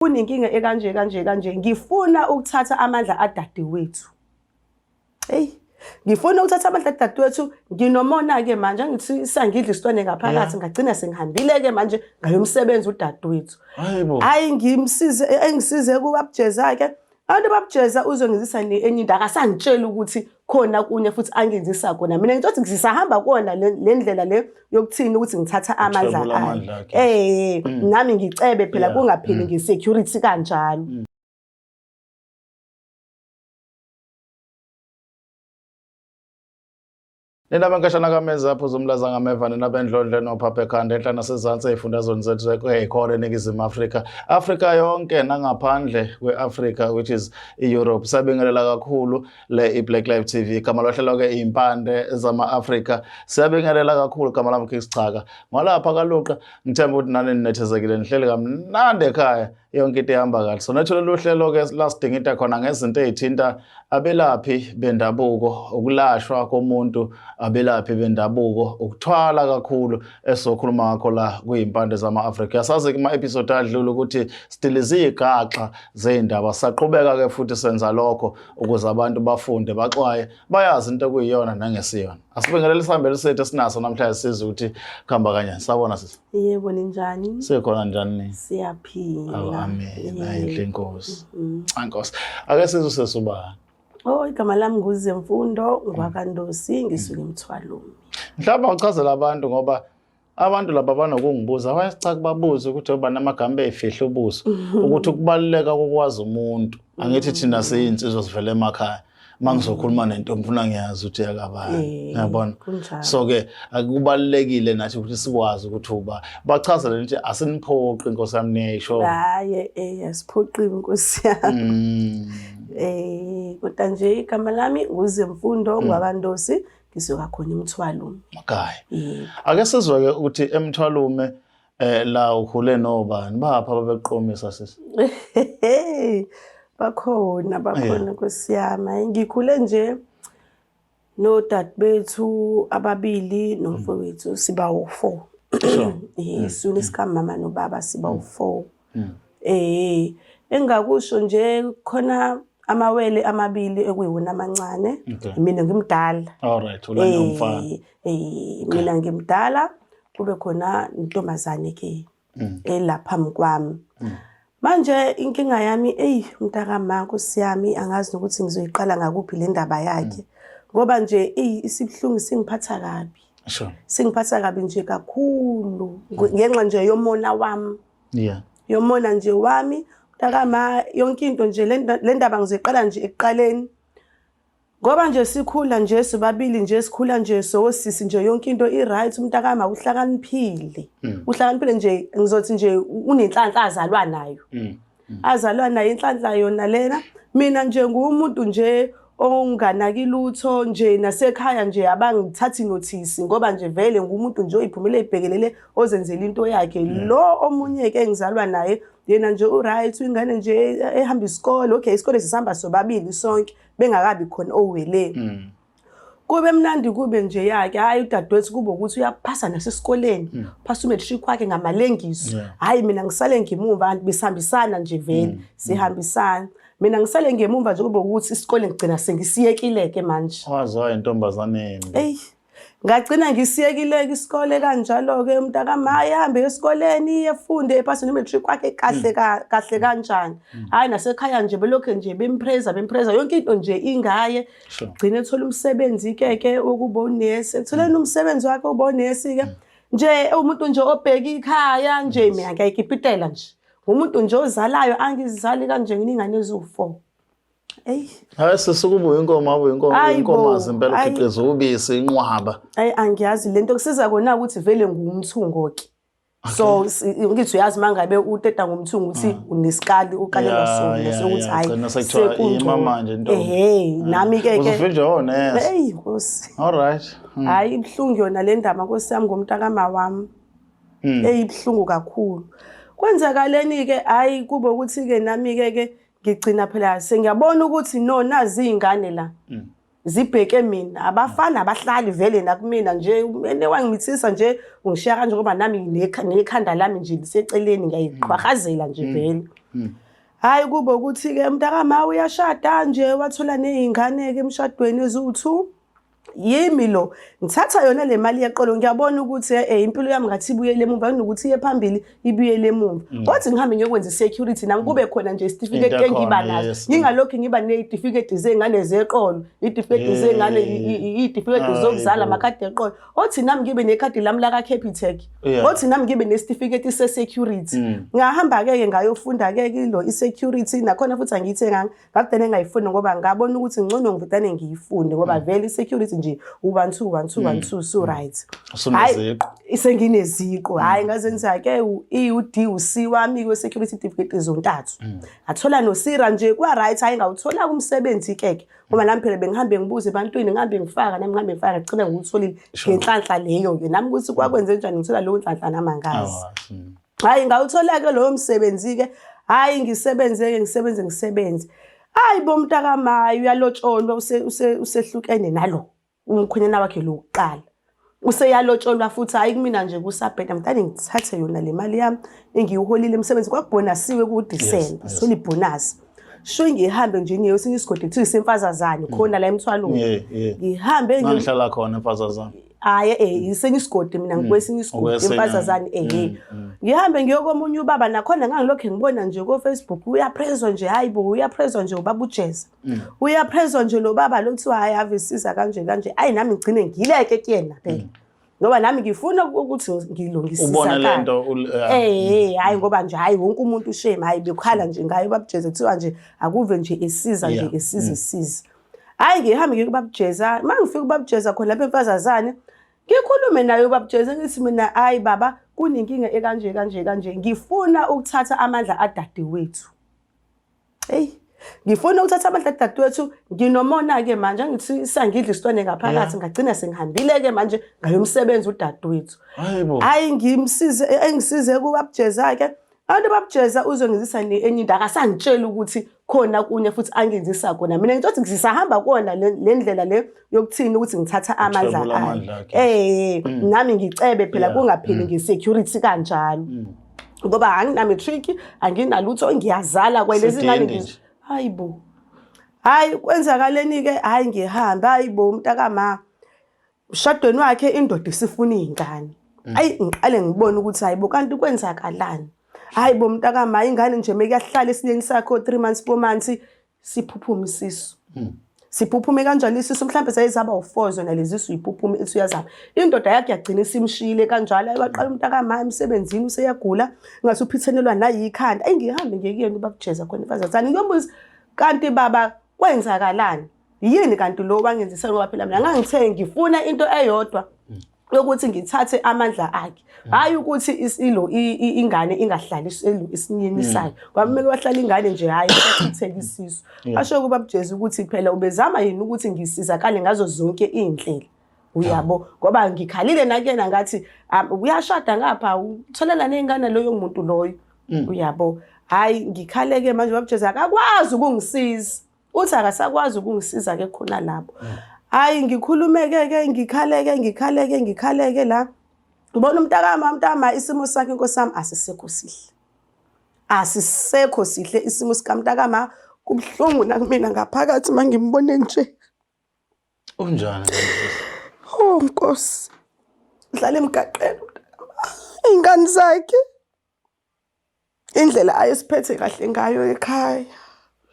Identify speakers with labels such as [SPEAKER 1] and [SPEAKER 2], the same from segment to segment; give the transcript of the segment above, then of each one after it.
[SPEAKER 1] Kunenkinga ekanje kanje kanje, ngifuna ukuthatha amandla adadewethu. Hey, ngifuna ukuthatha amandla adadewethu, nginomona-ke manje, angithi sangidla isitwane ngaphakathi, ngagcina sengihambile-ke manje ngayomsebenza udadewethu.
[SPEAKER 2] Hayibo.
[SPEAKER 1] Hayi ngimsize, engisize kubabujeza-ke. Abantu babujeza uzongizisa enye into, akasangitsheli ukuthi khona kunye futhi angenzisa kona. Mina ngithothi ngisahamba kona le ndlela le yokuthini ukuthi ngithatha amandla
[SPEAKER 2] Uthwebula
[SPEAKER 1] ayo.
[SPEAKER 2] amandla akhe.
[SPEAKER 1] Nami ngicebe phela kungapheli nge-security kanjalo.
[SPEAKER 2] Nina benkashana kameza phuza umlaza ngameva nina bendlondle nophapha ekhanda enhla nasezansi ey'fundazweni zethu ey'khona eNingizimu Afrika, Afrika yonke nangaphandle kwe-Afrika which is i-Europe. Siyabingelela kakhulu le i-Black Life TV, igama lohlelo-ke iy'mpande zama-Afrika. Siyabingelela kakhulu, igama lami King Sichaka ngwalapha kaLuqa. Ngithemba ukuthi nani ninethezekile, nihleli kamnandi ekhaya, yonke into ihamba kahle. So nethule luhlelo-ke la sidingida khona ngezinto ey'thinta abelaphi bendabuko, ukulashwa komuntu, abelaphi bendabuko, ukuthwala kakhulu esizokhuluma ngakho la kuyimpande zama-Afrika. Yasazi kuma-episode adlule ukuthi sidilize izigaxa zey'ndaba, saqhubeka-ke futhi senza lokho ukuze abantu bafunde, baxwaye, bayazi into okuyiyona nangesiyona. Asibingelele isihambeli sethu esinaso namhlanje, sizwe ukuthi kuhamba kanjani. Sawubona sisi.
[SPEAKER 1] Yebo, ninjani?
[SPEAKER 2] Sikhona, njani ni?
[SPEAKER 1] Siyaphila.
[SPEAKER 2] Awu, amen. Ayinhle inkosi. Cha Nkosi. Ake sizwe sesubani.
[SPEAKER 1] Oh, igama lami nguZemfundo ngwakaNdosi, ngisuke eMthwalume.
[SPEAKER 2] Mhlawumbe awuchazela abantu, ngoba abantu laba banokungibuza, wayesicha kubabuze ukuthi oba namagama eyifihla ubuso, ukuthi ukubaluleka kokwazi umuntu. Angithi thina siyinsizwa sivele emakhaya. Uma ngizokhuluma nentombi funa ngiyazi ukuthi yakabani. Uyabona?
[SPEAKER 1] Kunjalo.
[SPEAKER 2] So ke akubalulekile nathi ukuthi sikwazi ukuthi uba. Bachazele ukuthi asiniphoqi inkosi yami niyayisho.
[SPEAKER 1] Hayi, asiphoqiwe inkosi yami. Kodwa nje igama lami nguZemfundo ngwakaNdosi, ngisuka khona eMthwalume.
[SPEAKER 2] Okay.
[SPEAKER 1] Yebo.
[SPEAKER 2] Ake sizwe ke ukuthi eMthwalume la ukhule nobani, bapha ababeqomisa sisi?
[SPEAKER 1] Bakhona, bakhona Nkosi yami. Hayi, ngikhule nje nodadewethu ababili nomfowethu, siba u4. Isizwe sikamama nobaba siba u4. Engakusho nje khona amawele amabili ekuyiwona amancane. Mina ngimdala.
[SPEAKER 2] All right, ulanya umfana.
[SPEAKER 1] Mina ngimdala, kube khona intombazane ke elapha mkwami. Manje inkinga yami, eyi mntakama Nkosi yami, angazi nokuthi ngizoyiqala ngakuphi le ndaba yakhe. Ngoba nje eyi isibuhlungu, singiphatha kabi. Singiphatha kabi nje kakhulu ngenxa nje yomona wami. Yomona nje wami, mntakama, yonke into nje le ndaba ngizoyiqala nje ekuqaleni. Ngoba nje sikhula nje sobabili nje, sikhula nje sosisi nje, yonke into i-right, umntakama uhlakaniphile. Uhlakaniphile nje, ngizothi nje unenhlanhla azalwa nayo. Azalwa nayo inhlanhla yona lena. Mina nje ngumuntu nje onganaki lutho nje, nasekhaya nje abangithathi nothisi, ngoba nje vele ngumuntu nje oyiphumele ibhekelele, ozenzela into yakhe. Lo omunye ke engizalwa naye yena nje u-right, ingane nje ehamba isikole. Okay, isikole sisihamba sobabili sonke, bengakabi khona oweleni. Kube mnandi kube nje yakhe. Hayi udadewethu kube ukuthi uyaphasa nasesikoleni, phasa umatric wakhe ngamalengiso. Hayi mina ngisale ngemuva, kanti besihambisana nje vele, sihambisana. Mina ngisale ngemumva nje, kube ukuthi isikole ngigcina sengisiyekile ke manje.
[SPEAKER 2] Waziwa intombazane embi.
[SPEAKER 1] Eyi, ngagcina ngisiyekile isikole kanjalo-ke. Umntakama ahambe esikoleni, efunde, ephase no-matric wakhe kahle kahle kanjani. Hhayi nasekhaya nje belokhu nje bempraise, bempraise, yonke into nje ingaye. Gcine ethola umsebenzi-ke ke wokuba unesi. Etholeni umsebenzi wakhe wokuba unesi-ke nje, umuntu nje obheka ikhaya nje. Mina ngiyayikipitela nje, umuntu nje ozalayo, angizali kanje, nginingane eziwu-4. Eyi.
[SPEAKER 2] Hayi sisi, kuba inkomo, abe inkomo,
[SPEAKER 1] Hayi bo,
[SPEAKER 2] inkomazi impela
[SPEAKER 1] hayi.
[SPEAKER 2] ukhiqiza ubisi inqwaba.
[SPEAKER 1] Ayi angiyazi lento kusiza kona ukuthi vele ngumthungo ke. So ngithi uyazi mangabe uteta ngomthungo ukuthi unesikali ukalelwa sona sokuthi hayi
[SPEAKER 2] Gcina sekuthiwa
[SPEAKER 1] sekungcono.
[SPEAKER 2] ima manje ntombi.
[SPEAKER 1] Ehhe, nami ke ke.
[SPEAKER 2] Uzofeel nje onesi.
[SPEAKER 1] Hey Nkosi.
[SPEAKER 2] All right.
[SPEAKER 1] Hayi ibuhlungu yona le ndaba Nkosi yami ngomntakama wami. Eyibuhlungu kakhulu. Kwenzakaleni ke, hayi kube ukuthi ke nami ke ke ngigcina phela sengiyabona ukuthi no, nazi izingane la. Zibheke mina, abafana abahlali vele nakumina nje, ene wangimithisa nje ungishiya kanje, ngoba nami nekhanda lami nje liseceleni, ngiyayiqhwahazela nje vele. Hhayi kube ukuthi-ke mntakama uyashada nje wathola ney'ngane-ke emshadweni eziwu-two. Yimi lo ngithatha yona le mali yeqolo ngiyabona ukuthi eh impilo yami ngathi ibuyele emuva kunokuthi iye phambili ibuyele emuva. Kodwa ngihambe ngiyokwenza i-security nami kube khona nje isitifiketi
[SPEAKER 2] Into
[SPEAKER 1] engiba
[SPEAKER 2] ekhona,
[SPEAKER 1] naso.
[SPEAKER 2] yes.
[SPEAKER 1] Ngingalokhu ngiba ney'tifiketi zey'ngane zeqolo, iy'tifiketi zey'ngane, iy'tifiketi
[SPEAKER 2] Hayi
[SPEAKER 1] zokuzala,
[SPEAKER 2] bo.
[SPEAKER 1] amakhadi eqolo. Othi nami ngibe nekhadi lami laka-Capitec. Othi nami ngibe nesitifiketi se-security. Ngahamba-ke ke ngayofunda-ke kilo i-security nakhona futhi angiyithenganga. Ngagcina ngayifunda ngoba ngabona ukuthi ngcono ngivele ngiyifunde ngoba vele i-security nje u-1 2 1 2 1 2 so right.
[SPEAKER 2] Usuneziqu.
[SPEAKER 1] Sengineziqu. Hhayi ngazenza-ke u-E, u-D, u-C wami we-security certificate zontathu. Ngathola noSira nje kwa-right, hhayi ngawuthola umsebenzi-ke ke. Ngoba nami phela bengihambe ngibuza ebantwini, ngihambe ngifaka nami ngihambe ngifaka ngigcine ngiwutholile ngenhlanhla leyo-ke. Nami ukuthi kwakwenze njani ngithola leyo nhlanhla nami angazi. Hhayi ngawuthola-ke lowo msebenzi-ke, hhayi ngisebenze-ke ngisebenze ngisebenze. Hhayi bo mntakamayi uyalotsholwa usehlukene nalo umkhwenyana wakhe lo wokuqala. Useyalotsholwa futhi hhayi kumina nje kusabheda mntane ngithathe yona le mali yami engiyiholile emsebenzi kwakubhonasiwe kuDisemba, sithola ibhonasi. Sho ngihambe nje ngiye kwesinye isigodi kuthiwa isemfazazane khona la emthwalweni. Ngihambe
[SPEAKER 2] Ngangihlala khona emfazazane.
[SPEAKER 1] Hhayi isenye isigodi mina ngikwesinye isigodi
[SPEAKER 2] Okwesinye.
[SPEAKER 1] emfazazane ehe. Ngihambe ngiye komunye ubaba nakhona ngangilokhu ngibona nje ko-Facebook uyaprezwa nje hayi bo uyaprezwa nje ubaba uJeza. Uyaprezwa nje lo baba lo kuthiwa hhayi ave esiza kanje kanje. Ayi nami ngigcine ngileke kuyena phela. Ngoba nami ngifuna ukuthi ngilungisisakale.
[SPEAKER 2] Ubone lento
[SPEAKER 1] Hhayi ngoba nje hhayi wonke umuntu shame hhayi bekhala nje ngaye ubaba uJeza kuthiwa nje akuve nje esiza nje esiza esiza. Hhayi ngihambe ngiye kubaba uJeza, uma ngifika kubaba uJeza khona lapha emfazazane, ngikhulume naye ubaba uJeza ngithi mina hhayi baba kunenkinga ekanje kanje kanje ngifuna ukuthatha amandla adadewethu. Eyi ngifuna ukuthatha amandla adadewethu nginomona-ke manje angithi sangidla isitwane ngaphakathi ngagcina sengihambile-ke manje ngayomsebenza udadewethu.
[SPEAKER 2] Hayibo.
[SPEAKER 1] Hhayi ngimsize engisize kubaba uJeza-ke. Abantu babujeza uzongenzisa enye into akasangitsheli ukuthi khona kunye futhi angenzisa kona. Mina ngithothi ngisahamba kuwona le ndlela le yokuthini ukuthi ngithatha amandla
[SPEAKER 2] Uthwebula
[SPEAKER 1] akhe.
[SPEAKER 2] amandla akhe.
[SPEAKER 1] Nami ngicebe phela kungapheli nge-security kanjalo. Ngoba angina-matric, anginalutho, ngiyazala kwalezi ngane
[SPEAKER 2] Sidindi nje.
[SPEAKER 1] Hayi bo. Hayi kwenzakaleni-ke, hhayi ngihambe, hayi bo mntakama. Mshadweni wakhe indoda isifuna iy'ngane. Ayi ngiqale ngibone ukuthi hayi bo kanti kwenzakalani. Hayi bo mntakama ingane nje mekuyahlala esileni sakhe o-3 months 4 months siphuphume isisu. Siphuphume kanjani isisu mhlambe seyizaba u4 zona lezi sisu iphuphume ithi uyazama. Indoda yakhe yagcina isimshiyile kanjalo ayi waqala umntakama emsebenzini useyagula ngathi uphithenelwa nayikhanda. Ayi ngihambe ngiye kuyena ubabujeza khona imfazazane ngiyombuza kanti baba kwenzakalani? Yini kanti lo wangenzisa ngoba phela mina ngangithe ngifuna into eyodwa yokuthi ngithathe amandla akhe. Hayi ukuthi ilo ingane ingahlali isinyeni sayo. Kwamele wahlala ingane nje hayi isachitheka isisu. Asho kuba uJesu ukuthi phela ubezama yini ukuthi ngisizakale ngazo zonke iy'ndlela. Uyabo ngoba ngikhalile nakuyena ngathi uyashada ngapha utholela ney'ngane loyo muntu loyo. Uyabo hayi ngikhaleke manje baba uJesu akakwazi ukungisiza. Uthi akasakwazi ukungisiza ke khona lapho. Hayi ngikhulumeke ke ngikhaleke ngikhaleke ngikhaleke la. Ngibona umntakama umntakama isimo sakhe inkosi yami asisekho sihle. Asisekho sihle isimo sikamntakama kubuhlungu nakumina ngaphakathi mangimbone nje.
[SPEAKER 2] Unjani kanti?
[SPEAKER 1] Oh Nkosi. Dlala emgaqeni umntakama. Ingane zakhe. Indlela ayesiphethe kahle ngayo ekhaya.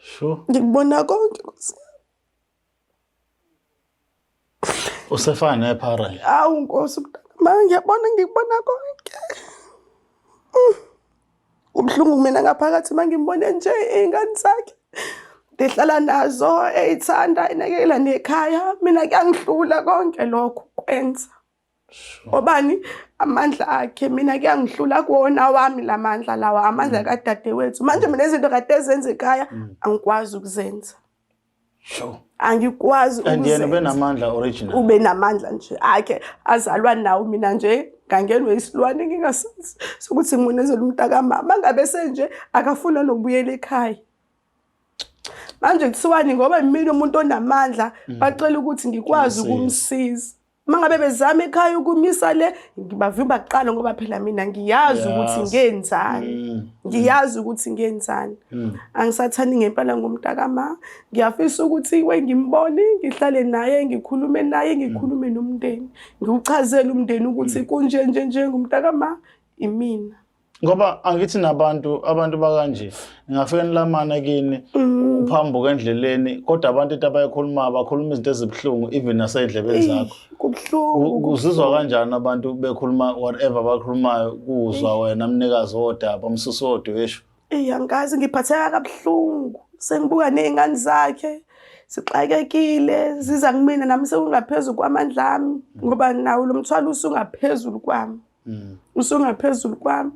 [SPEAKER 2] Sure.
[SPEAKER 1] Ngikubona konke Nkosi.
[SPEAKER 2] Usefana nephara nje.
[SPEAKER 1] Awu Nkosi mntakama ngiyabona ngikubona konke. Kubuhlungu kumina ngaphakathi mangimbone nje iy'ngane zakhe. Ndihlala nazo eyithanda enakekela nekhaya mina kuyangihlula konke lokho kwenza. Obani amandla akhe mina kuyangihlula kuwona wami lamandla lawa amandla kadadewethu. Manje mina izinto kade ezenza ekhaya angikwazi ukuzenza.
[SPEAKER 2] Sure.
[SPEAKER 1] Angikwazi
[SPEAKER 2] And yena
[SPEAKER 1] ukuzenza.
[SPEAKER 2] ubenamandla original.
[SPEAKER 1] Ube namandla nje akhe azalwa nawo mina nje ngangenwe isilwane ngingasazi sokuthi ngimonezela umntakamama ngabe senje akafuna nokubuyela ekhaya. Manje kuthiwani ngoba mina umuntu onamandla bacela ukuthi ngikwazi
[SPEAKER 2] Umsize.
[SPEAKER 1] ukumsiza. Uma ngabe bezama ekhaya ukumisa le, ngibavimba kuqala ngoba phela mina ngiyazi ukuthi ngenzani. Ngiyazi ukuthi ngenzani. Angisathandi ngempela ngomntakama. Ngiyafisa ukuthi we ngimbone, ngihlale naye, ngikhulume naye, ngikhulume nomndeni. Ngiwuchazele umndeni ukuthi kunje nje nje ngumntakama imina.
[SPEAKER 2] Ngoba angithi nabantu abantu bakanje ningafika nilamane kini uphambuka endleleni, kodwa abantu into abayikhulumayo bakhuluma izinto ezibuhlungu even nasey'ndlebeni zakho.
[SPEAKER 1] Kubuhlungu.
[SPEAKER 2] Uzizwa kanjani abantu bekhuluma whatever abakhulumayo kuzwa wena mnikazi wodaba, umsusi wodweshu?
[SPEAKER 1] Eyi, angikaze, ngiphatheka kabuhlungu. Sengibuka ney'ngane zakhe sixakekile, ziza kumina nami sekungaphezulu kwamandla ami ngoba nawo lo mthwalo usungaphezulu kwami. Usungaphezulu kwami.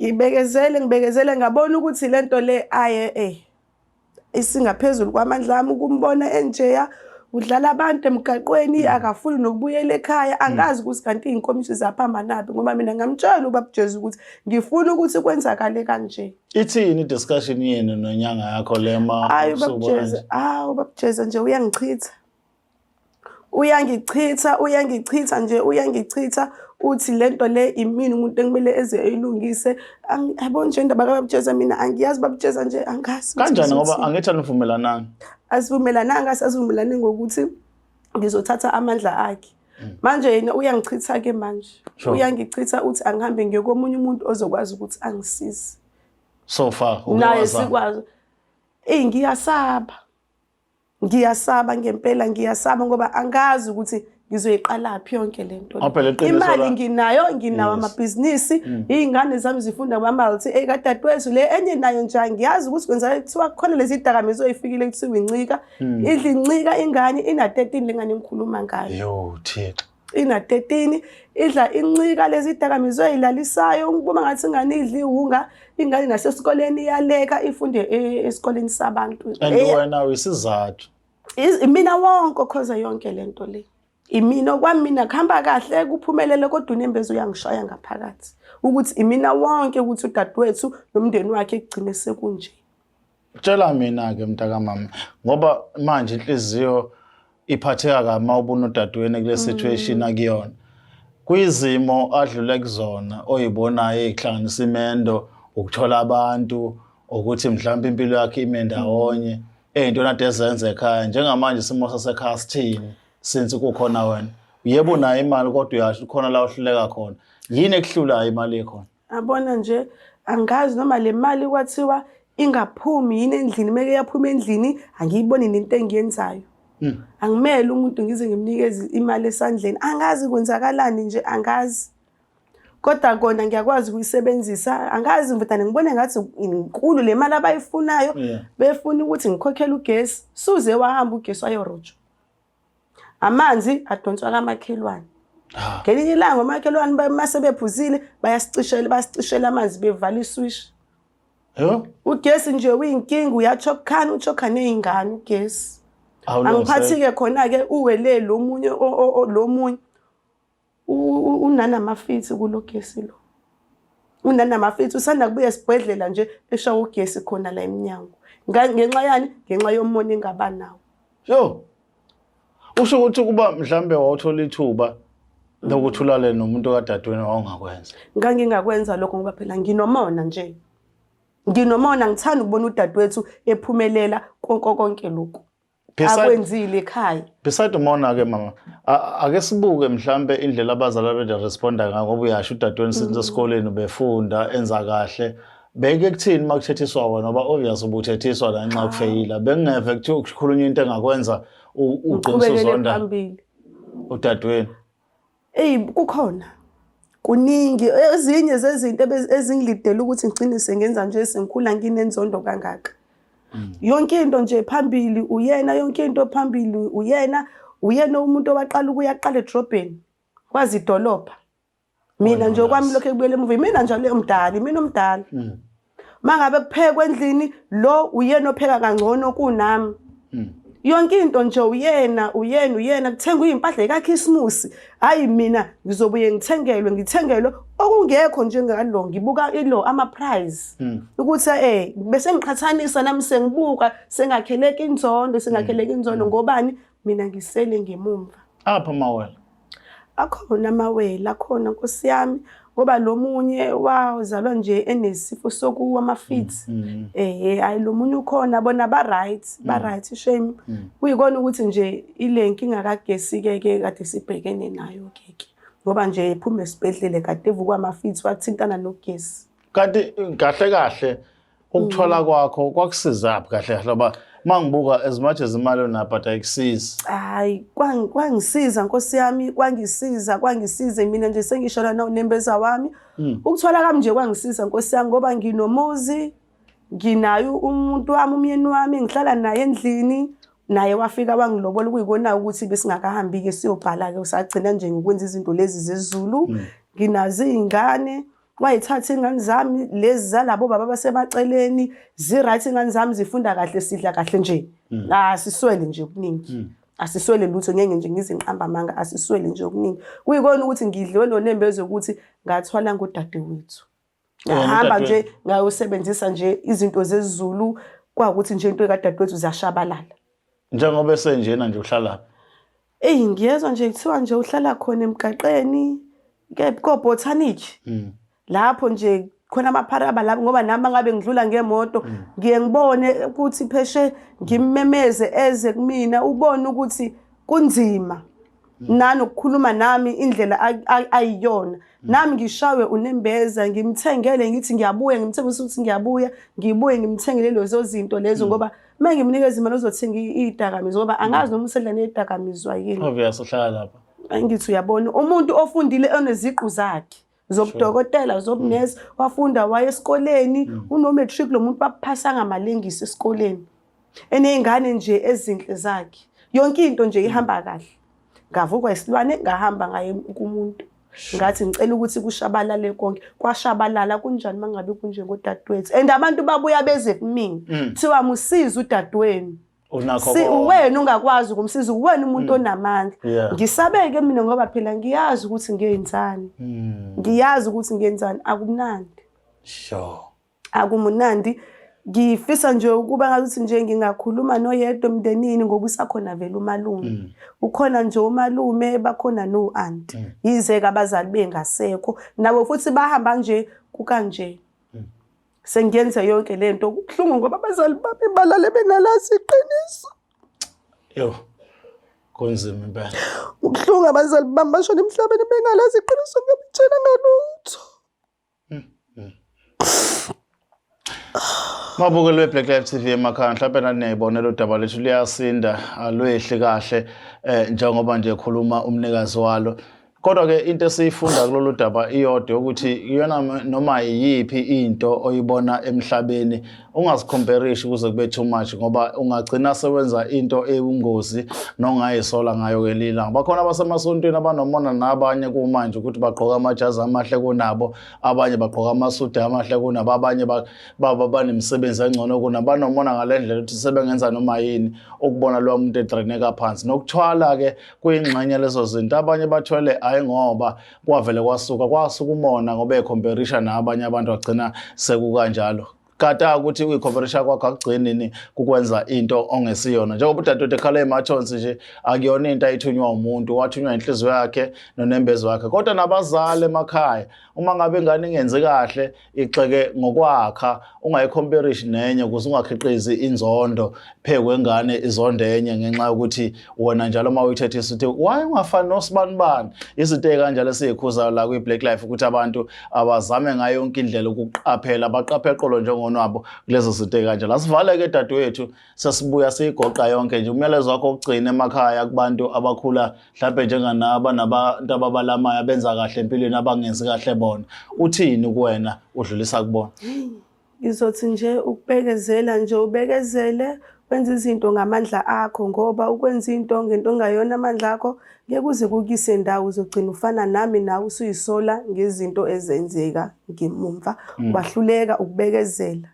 [SPEAKER 1] Ngibekezele, ngibekezele, ngabona ukuthi lento le aye isingaphezulu kwamandla ami. Ukumbona enjeya udlala abantu emgaqweni, akafuni nokubuyela ekhaya. Angazi ukuthi kanti iy'nkomishi zaphamba naphi, ngoba mina ngamtshela ubaba Jesu ukuthi ngifuna ukuthi kwenzakale kanje.
[SPEAKER 2] Ithini i-discussion yenu nonyanga yakho le ma
[SPEAKER 1] Hayi, ubaba
[SPEAKER 2] usubuka
[SPEAKER 1] Jesu,
[SPEAKER 2] nje?
[SPEAKER 1] hawu, ubaba Jesu nje uyangichitha. Uyangichitha, uyangichitha nje, uyangichitha. Uthi lento le imina umuntu ekumele eze eyilungise. Yabo nje indaba kababa Jesu mina angiyazi, baba Jesu nje angazi ukuthi
[SPEAKER 2] Kanjani ngoba
[SPEAKER 1] ngizothini.
[SPEAKER 2] angithi anivumelananga?
[SPEAKER 1] Asivumelananga, asivumelani ngokuthi ngizothatha amandla akhe. Manje yena uyangichitha ke manje. Uyangichitha, uthi angihambe ngiye komunye umuntu ozokwazi ukuthi angisize.
[SPEAKER 2] So far uke
[SPEAKER 1] Naye
[SPEAKER 2] wazama?
[SPEAKER 1] sikwazi. Eyi, ngiyasaba. Ngiyasaba ngempela, ngiyasaba ngoba angazi ukuthi ngizoyiqalaphi yonke le nto.
[SPEAKER 2] Ngoba phela iqiniso
[SPEAKER 1] Imali nginayo, nginawo amabhizinisi, iy'ngane zami zifunda kuma-multi. Eyi, kadadewethu le enye nayo nje angiyazi ukuthi kwenzakala, kuthiwa kukhona lezi dakamizwa ey'fikile kuthiwa incika. Idla incika ingane, ina-13 le ngane engikhuluma ngayo.
[SPEAKER 2] Yo, Thixo.
[SPEAKER 1] Ina-13, idla incika lezi dakamizwa ey'lalisayo, ngibona ngathi ingane idla iwunga, ingane nasesikoleni iyaleka ifunde esikoleni sabantu.
[SPEAKER 2] And wena uyisizathu.
[SPEAKER 1] Imina wonke okhoza yonke lento le. Imina okwami mina kuhamba kahle kuphumelele, kodwa unembeza uyangishaya ngaphakathi ukuthi imina wonke ukuthi udadewethu nomndeni wakhe kugcine sekunje.
[SPEAKER 2] Tshela mina-ke mntakamama, ngoba manje inhliziyo iphatheka kabi uma ubona udadewenu kule situation akuyona. Kwizimo adlule kuzona oyibonayo ey'hlanganisa imendo, ukuthola abantu, ukuthi mhlawumbe impilo yakhe ime ndawonye, ey'ntweni ade ezenza ekhaya. Njengamanje isimo sasekhaya sithini since kukhona wena? Yebo unayo imali kodwa uyasho khona la ohluleka khona. Yini ekuhlulayo imali ekhona?
[SPEAKER 1] Yabona nje angazi noma le mali kwathiwa ingaphumi yini endlini, meke yaphuma endlini angiyiboni nento engiyenzayo. Angimele umuntu ngize ngimnikeze imali esandleni, angazi kwenzakalani nje, angazi. Kodwa kona ngiyakwazi ukuyisebenzisa, angazi mfutane ngibone ngathi inkulu le mali abayifunayo, befuna ukuthi ngikhokhele ugesi, suze wahamba ugesi wayorojwa. Amanzi adonswa kamakhelwane. Ngelinye ilanga omakhelwane mase bephuzile bayasicishela, bayasicishela amanzi bevala iswishi.
[SPEAKER 2] Yho?
[SPEAKER 1] Ugesi nje uyinkinga, uyachokhana, uchokha nezingane ugesi.
[SPEAKER 2] Awulungiseki.
[SPEAKER 1] Angiphathi-ke khona-ke uwele lo munye, lo munye. Unanamafithi kulo gesi lo. Unanamafithi, usanda kubuya esibhedlela nje eshawa ugesi khona la emnyango. Ngenxa yani? Ngenxa yomona engaba nawo.
[SPEAKER 2] Yo. Usho ukuthi kuba mhlambe wawuthola ithuba lokuthi ulale nomuntu kadadewenu wawungakwenza.
[SPEAKER 1] Ngangingakwenza lokho ngoba phela nginomona nje. Nginomona, ngithanda ukubona udadewethu ephumelela konke konke lokhu. Akwenzile ekhaya.
[SPEAKER 2] Beside umona ke mama, ake sibuke mhlambe indlela abazali abede responda ngayo, ngoba uyasho udadewenu since esikoleni ubefunda enza kahle. Beke kuthini uma kuthethiswa wena, ngoba obvious ubuthethiswa la nxa kufeyila. Bekungeve kuthiwa kukhulunywa into engakwenza ugcine
[SPEAKER 1] Uqhubekele
[SPEAKER 2] usuzonda
[SPEAKER 1] phambili.
[SPEAKER 2] udadewenu.
[SPEAKER 1] Eyi, kukhona kuningi ezinye zezinto ezingilidela ukuthi ngigcine sengenza nje sengikhula nginenzondo kangaka. Yonke into nje phambili uyena, yonke into phambili uyena, uyena umuntu owaqala ukuya kuqala edrobheni, kwazi idolobha. Mina nje okwami lokho ekubuyela emuva, imina nje le omdala, imina omdala. Mangabe kuphekwa endlini lo uyena opheka kangcono kunami. Yonke into nje uyena, uyena, uyena, kuthengwa izimpahla ekaKhisimusi. Hayi mina ngizobuye ngithengelwe, ngithengelwe okungekho njengalo, ngibuka ilo ama prize. Ukuthi bese ngiqhathanisa nami sengibuka sengakheleka inzondo, sengakheleka inzondo ngobani mina ngisele ngemumva.
[SPEAKER 2] Apha mawela.
[SPEAKER 1] Akhona amawele akhona nkosi yami ngoba lo munye wazalwa nje enesifo sokuwa ama-fits. Hayi lo munye ukhona bona ba-right, ba-right shame. Kuyikona ukuthi nje ile nkinga kagesi-ke ke kade sibhekene nayo-ke ke. Ngoba nje ephuma esibhedlele kade evukwa ama-fits wathintana nogesi.
[SPEAKER 2] Kanti kahle kahle ukuthwala kwakho kwakusizaphi kahle kahle ngoba mangibuka as much as imali onayo but ayikusizi.
[SPEAKER 1] Hayi kwangisiza nkosi yami, kwangisiza, kwangisiza mina nje sengishona nonembeza wami. Ukuthwala kwami nje kwangisiza nkosi yami ngoba nginomuzi, nginayo umuntu wami, umyeni wami ngihlala naye endlini. Naye wafika wangilobola kuyikona ukuthi besingakahambi-ke siyobhala-ke sagcina nje ngokwenza izinto lezi zesiZulu. Nginazo iy'ngane, wayithatha iy'ngane zami lezi zalabo baba basemaceleni, zi-right iy'ngane zami zifunda kahle, sidla kahle nje. Asiswele nje okuningi. Asiswele lutho, ngeke nje ngizinqamba amanga, asiswele nje okuningi. Kuyikona ukuthi ngidliwe nonembeza ukuthi ngathwala ngodadewethu. Ngahamba nje ngayosebenzisa nje izinto zesiZulu, kwawukuthi nje into kadadewethu ziyashabalala.
[SPEAKER 2] Njengoba esenjena nje uhlala.
[SPEAKER 1] Eyi ngiyezwa nje kuthiwa nje uhlala khona emgaqeni ke ko-Botanic. Lapho nje khona amapharaba lapho ngoba nami ngabe ngidlula ngemoto ngiye ngibone ukuthi pheshe ngimemeze eze kumina ubone ukuthi kunzima. Nanokukhuluma nami indlela ayiyona. Nami ngishawe unembeza ngimthengele ngithi ngiyabuya, ngimthembisa ukuthi ngiyabuya, ngibuye ngimthengele lezo zinto lezo ngoba uma ngimnikeza imali uzothenga izidakamizwa ngoba angazi noma usedla nezidakamizwa yini.
[SPEAKER 2] Obvious uhlala lapha.
[SPEAKER 1] Angithi uyabona umuntu ofundile oneziqu zakhe zobudokotela, zobunesi, wafunda waya esikoleni, uno-matric lo muntu baphasa ngamalengiso esikoleni. Eney'ngane nje ezinhle zakhe. Yonke into nje ihamba kahle. Ngavukwa isilwane ngahamba ngaye kumuntu. Ngathi ngicela ukuthi kushabalale konke. Kwashabalala kunjani mangabe kunje ngodadewethu. And abantu babuya beze kumina. Kuthiwa musize udadewenu.
[SPEAKER 2] Unakho
[SPEAKER 1] Si wena ungakwazi ukumsiza, uwena umuntu onamandla. Ngisabeke mina ngoba phela ngiyazi ukuthi ngiyenzani. Ngiyazi ukuthi ngiyenzani, akumnandi.
[SPEAKER 2] Sure.
[SPEAKER 1] Akumunandi. Ngifisa nje ukuba ngathi nje ngingakhuluma noyedwa emndenini ngoba usakhona vele umalume. Ukhona nje umalume, bakhona no-anti. Yize-ke abazali bengasekho. Nabo futhi bahamba nje kukanje. Sengiyenze yonke lento kubuhlungu ngoba abazali bami balale bengalazi iqiniso.
[SPEAKER 2] Yo. Kunzima impela.
[SPEAKER 1] Kubuhlungu abazali bami bashona emhlabeni bengalazi iqiniso ngabitshela ngalutho.
[SPEAKER 2] Mabukeli we-Black Life TV emakhaya, mhlawumbe nani niyayibonela udaba lethu luyasinda, alwehli kahle njengoba nje ekhuluma umnikazi walo. Kodwa-ke into esiyifunda kulolu daba iyodwa ukuthi iyona noma iyiphi into oyibona emhlabeni ungazicomparishi kuze kube too much ngoba ungagcina sewenza into ewungozi nongayisola ngayo ngelinye ilanga. Bakhona abasemasontweni abanomona nabanye kumanje ukuthi bagqoka amajazi amahle kunabo, abanye bagqoka amasudi amahle kunabo, abanye banemisebenzi engcono kunabo. Banomona ngale ndlela ukuthi sebengenza noma yini ukubona lowa muntu edreneka phansi. Nokuthwala-ke kuyingxenye lezo zinto. Abanye bathwele hhayi ngoba kwavele kwasuka umona ngoba ekhomperisha nabanye abantu agcina sekukanjalo. Kata ukuthi uyikhomperisha kwakho akugcini ni kukwenza into ongesiyona. Njengoba udadewethu ekhala emathonsi nje akuyona into ayithunywa umuntu, wathunywa inhliziyo yakhe nonembezi wakhe. Kodwa nabazali emakhaya uma ngabe ingane ingenzi kahle igxeke ngokwakha, ungayicomparishi nenye ukuze ungakhiqizi inzondo phezu kwengane izonde enye ngenxa yokuthi wena njalo uma uyithethisa uthi why ungafani nosibanibani. Izinto ey'kanjalo esiy'khuzayo la kwi-Black Life ukuthi abantu abazame ngayo yonke indlela ukuqaphela, baqaphe eqolo njengonwabo kulezo zinto ey'kanjalo. Asivaleke dadewethu, sesibuya siyigoqa yonke nje. Umyalezo wakho wokugcina emakhaya kubantu abakhula mhlawumbe njenganaba nabantu ababalamayo abenza kahle empilweni abangenzi kahle bona, uthini kuwena udlulisa kubona?
[SPEAKER 1] Ngizothi nje ukubekezela nje, ubekezele wenze izinto ngamandla akho ngoba ukwenza into ngento ongayona amandla akho ngeke uze kukuyise ndawo, uzogcina ufana nami nawe usuyisola ngezinto ezenzeka ngemumva. Wahluleka ukubekezela.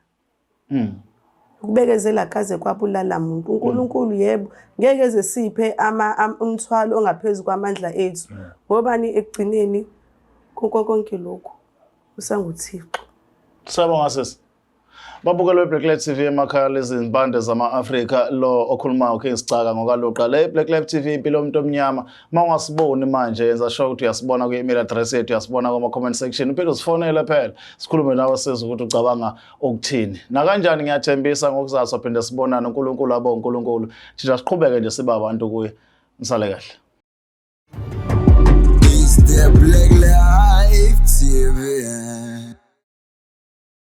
[SPEAKER 1] Ukubekezela kaze kwabulala muntu. uNkulunkulu yebo ngeke eze siphe umthwalo ongaphezu kwamandla ethu. Ngobani ekugcineni konke konke lokhu usanguThixo.
[SPEAKER 2] Siyabonga sisi. Babukeli be-Black Life TV emakhaya lezimpande zama-Afrika, lo okhulumayo King Sicaka ngokaLuqa. Le Black Life TV, impilo yomuntu omnyama. Uma ungasiboni manje, yenza sure ukuthi uyasibona kwi-email address yethu, uyasibona kuma-comment section. Uphinde usifonele phela, sikhulume nawe sizwe ukuthi ucabanga ukuthini. Nakanjani ngiyathembisa ngokuzayo phinde sibonane. uNkulunkulu abo uNkulunkulu. Thina siqhubeke nje sibe abantu kuye. Nisale kahle.
[SPEAKER 3] It's the Black Life.